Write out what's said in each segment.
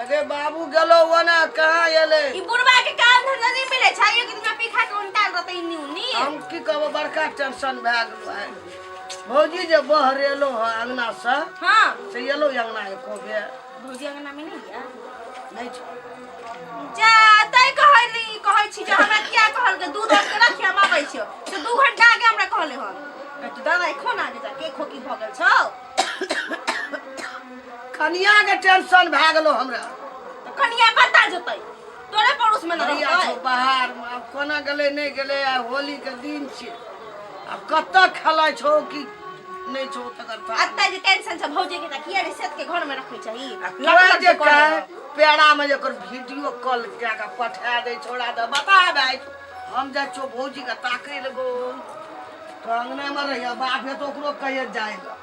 अगे बाबू गेलो ओना कहाँ एलै? ई बुढ़वा के काम धंधा नहीं मिले छै, एक दिन में पीखा के उनटाल रहतै इन्नी उन्नी। हम की कहबो, बड़का टेंशन भए गेलो है। भौजी जे बहरेलो है अंगना से, हाँ, से एलो अंगना एको बेर? भौजी अंगना में नहीं है। नहीं छौ। जा तै कहै नहीं कहै छी जे हमरा किया कहल के दूध और के राखी, हम आबै छियो से 2 घंटा आगे हमरा कहले हन। तू दवाई खो ना आगे जा के खोकी भ गेल छौ। कनिया के टेंशन भए गेलो हमरा। तऽ कनिया कतऽ जेतै? तोरे पड़ोस में न कनिया रहतै? छौ बाहर मे, आब कोना गेलै नहि गेलै। आ होली के दिन छै, आब कतऽ खेलाइ छौ कि नहि छौ तकर थाह। अत्ता जे टेंशन छै भौजी के, तऽ किया रे सेत के घर में रखै छही? आ कोइ जे कहे पेड़ा में जे ओकर वीडियो कॉल कए के पठा दै छोड़ा दे बता भाई। हम जाइ छियौ भौजी के ताकै लगो तो अंगना में रहिया, बाप हे तो ओकरो कहिए जाए ला।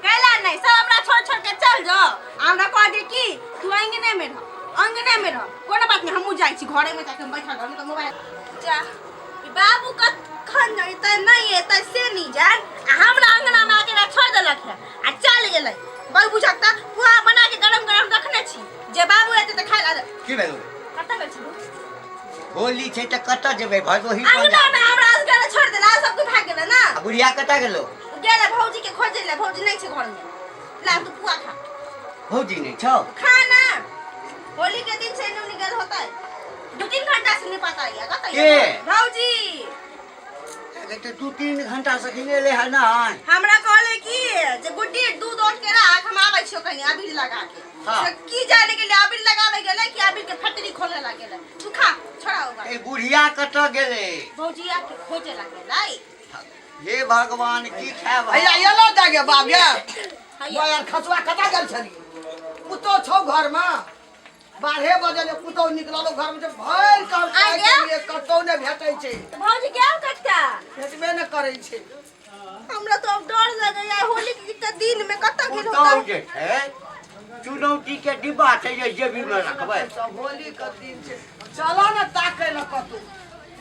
कैला नहीं सब हमरा छोड़ छोड़ के चल जाओ आ हमरा कह दे कि तू अंगने में रह, अंगने में रह, कोनो बात नहीं, हमहूँ जाइ छी घरे में जाके हम बैठल रहब तो मोबाइल जा। ई बाबू कखन जैतै नहीं एतै से नहीं जान, आ हमरा अंगना में आके छोड़ देलक है आ चल गेलै। बड़ बुझक त पुआ बना के गरम गरम रखने छी जे बाबू एतै त खाइ ला। की भेल? कतऽ गेल छलू? होली छै तऽ कतऽ जेबै? भदोही पर। अंगना में हमरा असगरे छोड़ देला, सब कोई भाग गेलै ना। आ बुढ़िया कतऽ गेलो? गेलै भौजी के खोजै ले, भौजी नहीं छै घर में। ला तू पुआ खा। भौजी नहि छौ? खा ना, होली के दिन से नहीं निकल होता है, 2-3 घंटा से नहीं पता है कतऽ के? भौजी। अरे तऽ 2-3 घंटा से खिलेले है ना। हमरा कहले कि जे गुड्डी दूध ओट के राख, हम आबै छियो कनी अबीर लगा के। हाँ। से की जाने गेलै अबीर लगावे गेलै कि अबीर के फैक्ट्री खोले ला गेलै। तू खा छोड़ा होगा। ए बुढ़िया कतऽ गेलै? भौजी आके खोजे ला गेलै। हे भगवान, की खायब? हैया एलो जागे बाप गे। हैया। यार खसुआ कतऽ गेल छली? पुतोह छौ घर में, 12 बजे जे पुतोह निकललो घर में से भरि काम आ गेल? लिए कतौ नहि भेटै छै। तऽ भौजी गेल कतऽ? भेटबे नहि करै छै। हमरा तो अब डर लगैया, होली के दिन में कतऽ गेल पुतहु होतै? जे छै चुनौती के डिब्बा छै जे जेबी में रखबै। सब होली के दिन छै, चलो ने ताकै लए कतौ।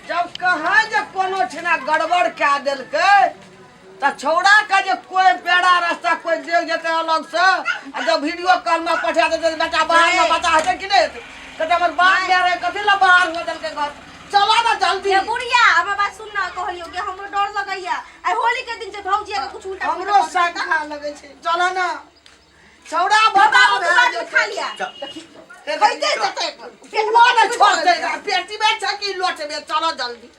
जब कहाँ जे कोनो छिना गड़बड़ कए देलकै तऽ छौड़ा के जे कोई पेड़ा रास्ता कोई देख जेतै अलग से आ जब वीडियो कॉल में पठा देतै तऽ बेटा बाहर में बच्चा हेतै कि नहि हेतै? कहतै हमर बाप माय रहे, कथी लए बाहर हो देलकै घर। चलो ने जल्दी। ये बुढ़िया हमर बात सुन ना, कहलियो कि हमरो डर लगैया आ होली के दिन से भौजी के कुछ उल्टा हमरो पुल्टा कर देता। शंका लगै छै, चलो ना छौड़ा बाबा बता तू भए बाद में जेतै। खा लिया। हे खाइते जेतै पेट पुआ में। ने छोड़तै, पेटी में छै कि लोटबे? चलो जल्दी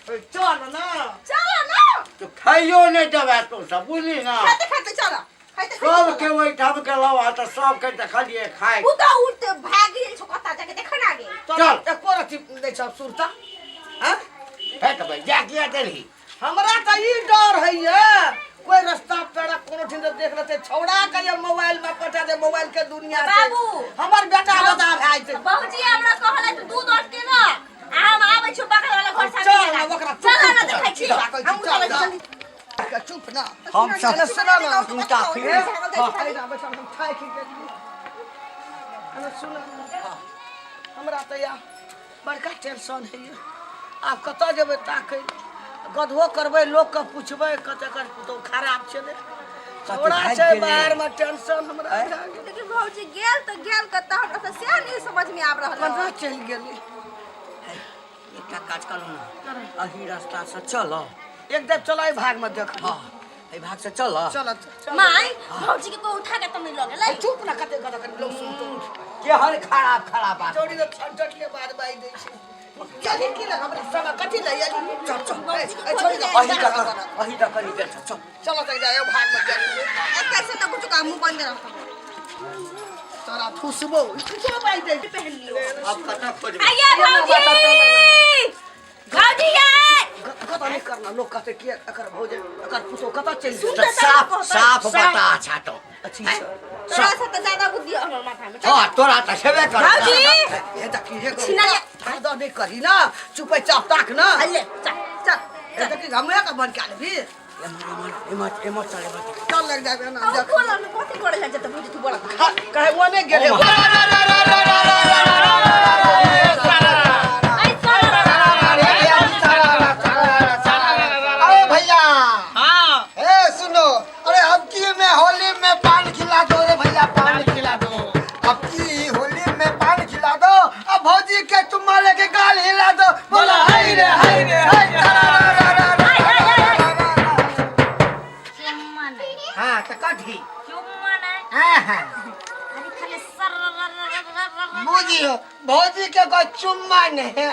चल ना। चलो ना। तो खाइयो नहि देबै तू सब, बुझली ना? खाते खाते चलो, खाते खाते। सबके ओहिठाम गेलहुँ आ तऽ सबके देखलियै खाइ। उ तऽ उठ भाग गेल छौ, कतऽ जाके देख ना गे। चल। चल। एको रत्ती नहि छ सुरता। हाँ? फेकबै जा किया देलही? हमरा तऽ ई डर होइए कोई रास्ता पेड़ा कोनो ठीन से देख लेतै छौड़ा के जे मोबाइल में पठा दे, मोबाइल के दुनिया छै। बाबू। हमर बेटा बता भए जेतै। बाबूजी हमरा कहले तू दूध औट के ना आ हम आबै छी बगल वाला घर से। चल ना ओकरा। चल ना, देखै छी। ताकै छी, हम चल चलै ना। जल्दी। के चुप ना। हम सब अरे सुनो ना। सुनता फिर। एहिना बैठल हम थाकि गेलियै। अरे सुनो ना, हमरा तऽ या बड़का टेंशन होइए। आब कतऽ जेबै ताकै? गधो करबै, लोकके पुछबै कतऽ एकर पुतहु खराब छलै, छौड़ा भागि छै गेलै? बाहरमे। टेंशन हमरा भए गेल। लेकिन भौजी गेल तऽ गेल कतऽ, हमरा तऽ सएह नहि समझ में आबि रहल कतऽ है। चलि गेलै? एकटा काज करू ने, एही रास्तासँ चल। एक देव चल, एहि भागमे देख। हँ, एहि भागसँ चल। चल चल। माय, भौजी के कोई उठा के तऽ नहि लऽ गेलै? चुप ना, कते कते कते लोक सुनतो। केहन खराब खराब बात। चौड़ी तऽ छटले बात बाजि दै छै। चली की लग हमरा संग कथी लए एली? चल चल, ए, ए, छोड़ी दे। अही दऽ अही दऽ कनि देर चल। चल तक जाए भाग में चल। एकै से तऽ कुछ काम मुँह बंद रहत। तोरा ठुसबो कुछो बाजि दै। पहन लियो। आब कतऽ खोजबै? आइए भौजी, भौजी आइ। कतऽ नहि करना, लोक कहतै कि एकर भौज एकर पुतोह कतऽ चलि गेल। सुन तऽ साफ साफ बता छा तो। अथी छै। तोरा से तऽ ज्यादा बुद्धि हमर माथा में। हँ, तोरा तऽ छेबे कर। भौजी। हे देखी हे। छिना ले। दऽ नहि करी ना, चुपे चाप ताक ना। आइए, चल चल। हे देखी, हमे के बन के लेबी। एम्हर एम्हर एम्हर एम्हर चल, एम्हर चल लग जाबे ना। अब देख। खोल में कथी करे जा जते भौजी तू बड़ा। कहे वो नहीं गेले। ओ आई चल। अरे भैया। हाँ। ए सुनो, अरे अब की में होली में पान खिला दो रे भैया, पान खिला दो। अब की हाँ अरे खाली सर बुझियो भौजी के कोई चुम्मा नहीं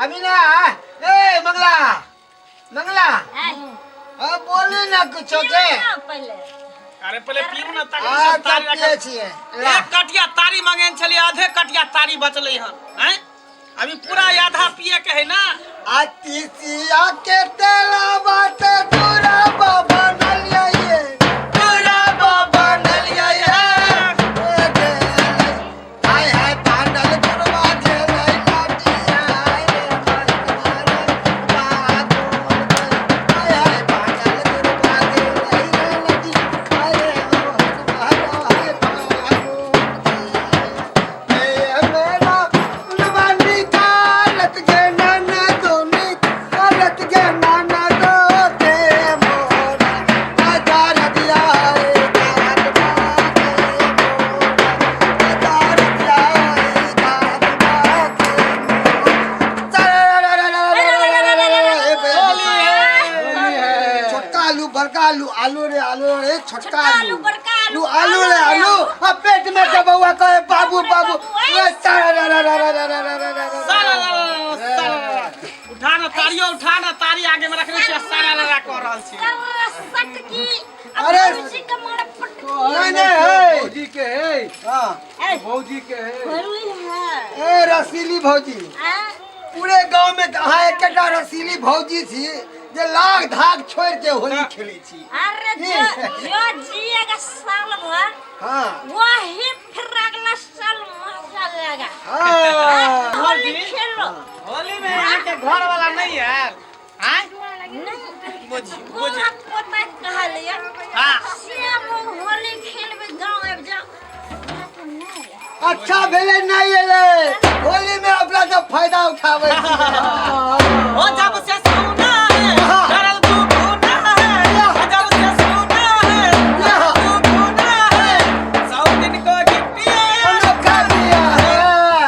अभी ना। ए मंगला मंगला अब बोली ना कुछ के। पहले अरे पहले पीऊ ना तक आ सब तारी तब पिए रखल। छिए। एक कटिया तारी मंगेन छलिए, आधे कटिया तारी बचलै हन हैं, अभी पूरा आधा पिए के है ना। अतिसिया के तेला बात पूरा बाबा नलिया ये पूरा बाबा नलिया ये हाय हाय पांडल गुरबा झेलै लाटिया रे हाय हाय पांडल गुरबा झेलै लाटिया रे मेरा लबानी कालत गे नाना दोनी कालत गे नाना दो ते मोरा हजार दिया रे कात बाते मोरा हजार दिया रे कात बाते मोरा। छोटका आलू बड़का आलू आलू रे आलू रे छोटका आलू बड़का आलू, आलू रे आलू अब पेट में दबा कहे बाबू बाबू ए, सारा रा रा रा रा रा रा रा रा रा। सारा रा रा रा, सारा रा रा। उठा ना तारियो, उठा ना तारी आगे में रखने छियै, सारा रा रा कऽ रहल छी। सटकी। अरे। अरे के मारे पट। नहीं नहीं है भौजी के है। हाँ भौजी के है। भरुई है। ए रसीली भौजी, पूरे गांव में तऽ अहाँ एकटा रसीली भौजी छी जे लाग धाग छोड़ के होली खेलै छी। अरे जो जो जिएगा साल भर हाँ वही फिर अगला साल मजा लेगा। हाँ होली खेलो। होली में अहाँ के घर वाला नहीं है आँय? नहीं बुझी बुझी। पोता पोता कहलिए हाँ। से हम होली खेलबे गाँव आबि जाओ नहीं। अच्छा भेलै नहीं एलै, होली में अपना सब फायदा उठाबै छी। ओ जब से सोना है डरल तू भूना है, ओ जब से सोना है डरल तू भूना है, 100 दिन को गिट्टिया धोखा दिया है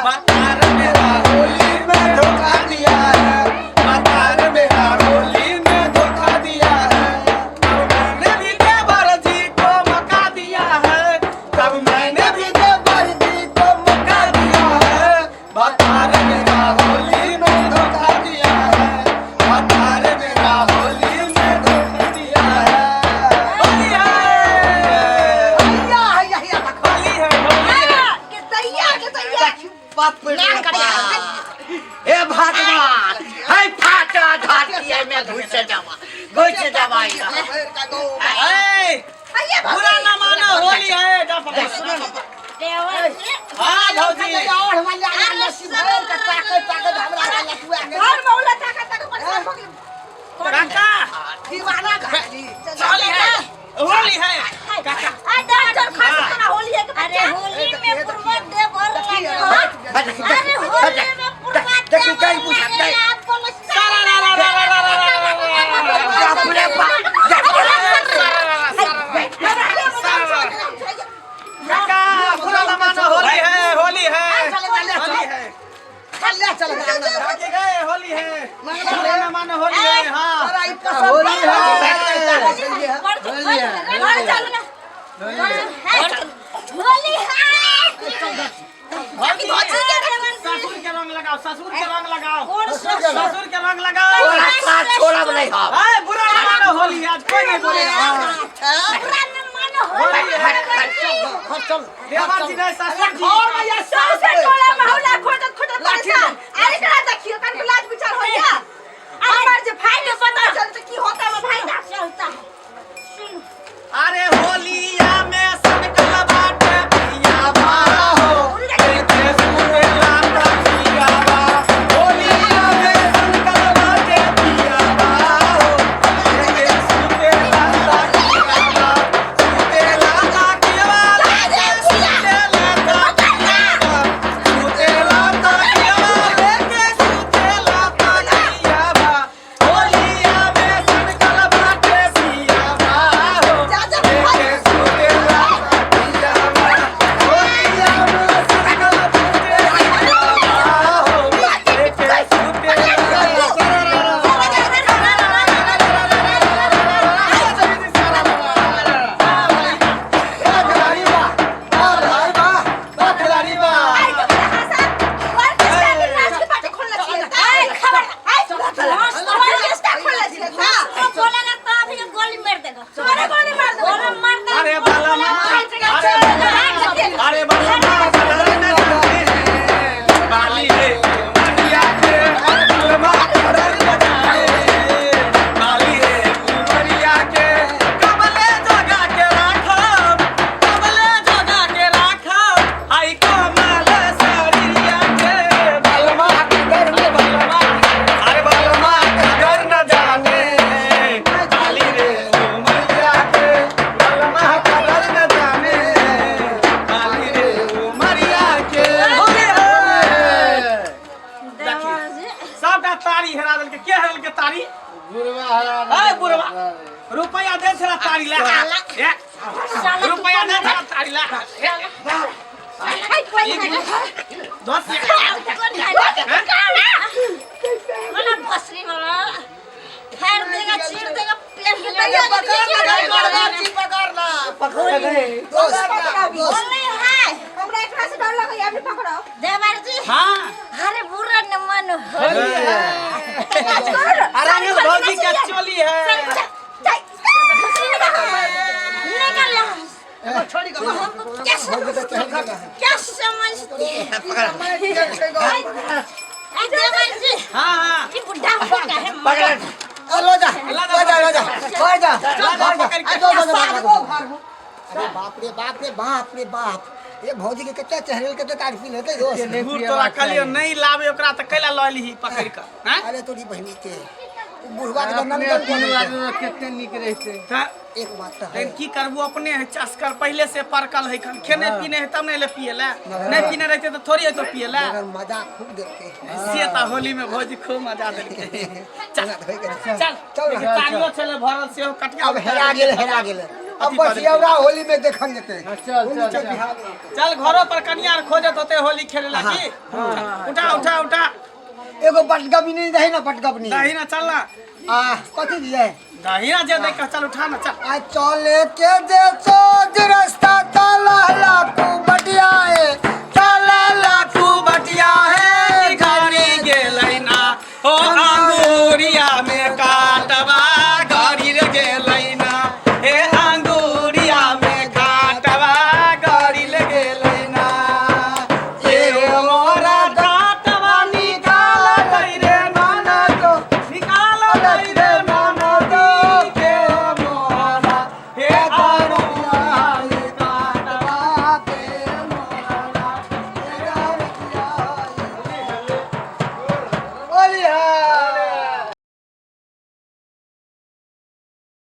मतार मेरा होली में धोखा दिया है मतार मेरा होली में धोखा दिया है, तब मैंने भी देवर जी को मका दिया है, तब मैंने भी देवर जी को मका दिया है, मतार मेरा होली में धोखा दिया है, मतार मेरा होली में धोखा दिया है। होली है, हैया हैया हैया होली है, होली है। के तैयार के तैयार बाप रे ना करे। बाप। हे भगवान, हे फाटा धरती है में घुसे जावा घुसे जावा। ए, अये बुरा ना मानो होली है। डफ देवर जी हाँ भौजी। घर में उला ताका ताका परेशान भ गेल। काका दीवाना घाली। होली है, होली है काका। आ डर डर खास तोरा होली है के अरे बच्चा। होली में पूर्वा देवर लगे। अरे होली में पूर्वा देखी, देवर कहीं पूछा, लगे, कहीं। आप बोलो सारा रा रा रा रा रा रा रा रा रा रा। बाप रे बाप। काका बुरा ना मानो होली है, होली है, होली है। काके गए होली है, बुरा ना मानो होली है। हाँ होली है। होली है। ससुर के रंग लगाओ, ससुर के रंग लगाओ, ससुर के रंग लगाओ। तोरा साथ छोड़ब नहीं हम। ए, बुरा ना मानो होली आज कोई नहीं बोलेगा। बुरा न मानो होली है। देवर जी नहीं ससुर जी। सौंसे टोला महौला खोजत खोजत परेशान। अरे एकरा देखियो कन लाज विचार होइया। हमर जे भाई के पता चल त की होता हमर भाई का। चलता है सुन। अरे होलिया में सनकल बाटे पिया बा हो, ते सुने लाता पिया बा, होलिया में सनकल बाटे पिया बा हो, ते सुने लाता पिया बा, सुते लाता पिया बा, सुते लाता पिया बा, सुते लाता पिया बा, छला तारी ला ए साला तू रुपया कौन दे है छला तारी ला हाय कोई है दस कौन है वाला भसरी वाला फेर देगा चीर देगा पेट के पकड़ ना पकड़ गए दोस्त दोस्त बोले है हमरा एकरा से डर लगैया अभी पकड़ो देवर जी हां अरे बुरा न मन हो अरे भौजी के चोली है निकल यहाँ छोड़ी तू हमको क्या समझती क्या समझती है ए देवर जी हां हां ये बुढ़ा हो गया है पकड़ लो जा लो जा लो जा लो जा ला पकड़ के। लो जा अरे बाप रे बाप रे बाप रे बाप ये भौजी के कते चेहरे के तारीफ लेते दोस्त घूर तोरा कहलियो नहीं लाबे ओकरा त कैला लऽ लीही पकड़ के हैं अरे तोरी बहिनी के उ बुढ़वा के तो अपने नमकन तीनों कोन आदमी कते नीक रहते त एक बात तो है लेकिन की करबू अपने है चस्कर पहले से परकल है खन खेने पीने है तब नहीं ले पिए ला नहीं पीने रहते तो थोड़ी है तो पिए ला मगर मजा खूब देते से त होली में भौजी खूब मजा देलकै चल चल चल चल लेकिन तालियो छले भरल सेहो कटिया अब हेरा गेल हेरा गेल अब बस एउटा होली में देखल जेतै चल चल चल चल घरो पर कनिया आर खोजत होते होली खेले ला की उठा उठा उठा एगो बटगबनी रहे ना बटगबनी दही ना चल ना आ कथी दिए दही ना जे देख चल उठा ना चल आ चले के जे सोज रास्ता तलहला